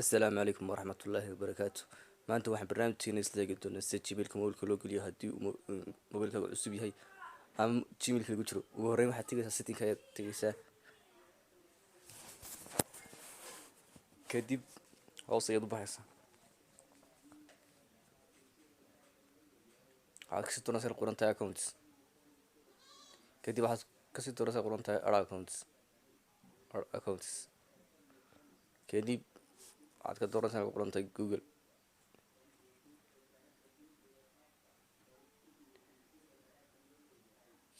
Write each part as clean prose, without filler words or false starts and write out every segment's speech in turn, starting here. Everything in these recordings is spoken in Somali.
Assalaamu calaykum waraxmatullaahi wabarakaatu. Maanta waxaan barnaamijkeena isla eegi doonaa sida Gmailka mobilka loo geliyo haddii uu mobilkaaga cusub yahay ama Gmailka lagu jiro. Ugu horreyn waxaad tegaysaa settingka ayaad tegaysaa, kadib hoos ayaad u baxaysaa, waxaad kasii doonaysaa qoran tahay accounts, kadib waxaad kasii doonaysaa qoran tahay add accounts, add accounts, kadib waxaad ka dooranaysaa qoran tahay Google.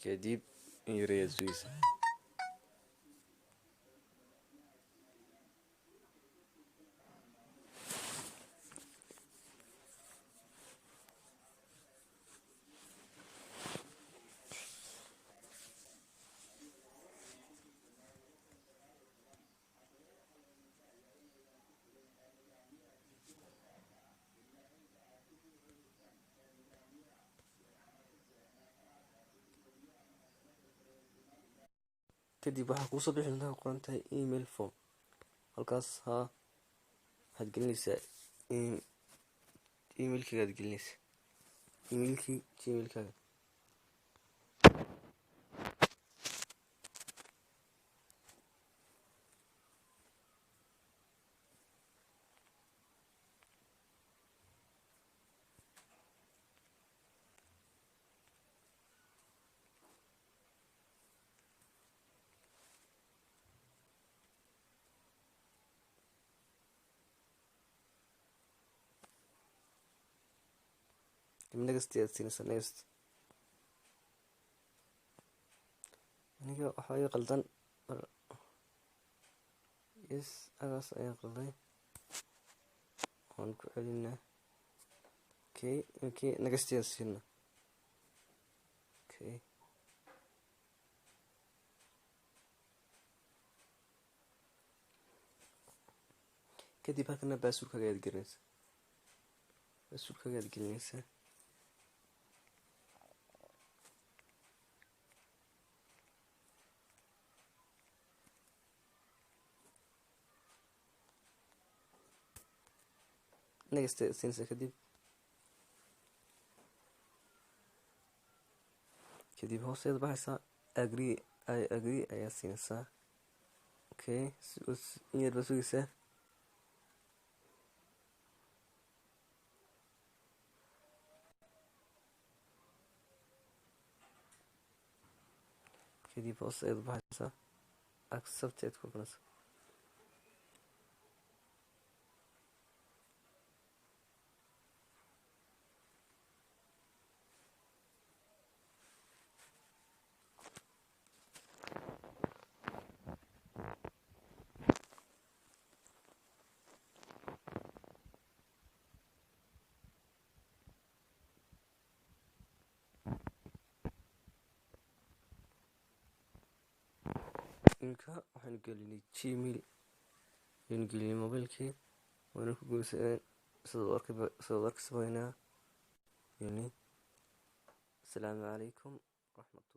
Kadib in yar ayaad sugaysaa. Kadib waxaa kuusoo bixi doontaa qoran tahay email form. Halkaas haa waxaad gelinaysaa emailkaaga, aad gelinaysaa emailkii Gmailkaaga. Next ayaad siinaysaa, next. Aniga waxaa ii qaldan, yes, agaas ayaan qalday, waan ku celinaa. Okay, next ayaan siinaa. Okay, kadib halkana passwordkaaga ayaad gelinaysaa, passwordkaaga ayaad gelinaysaa. Next ayaad siinaysaa. Kadib hoos ayaad baxaysaa, agree, I agree ayaad siinaysaa. Okay, in yar baad sugaysaa. Kadib hoos ayaad baxaysaa, accept ayaad ku ogolanaysaa. Iminka waxaanu gelinay Gmail, ayaynu gelinay mobilkii, waana ku guuleysanay. Sidaad arkaysa waynaa gelinay. Asalaamu calaykum waraxmatullahi.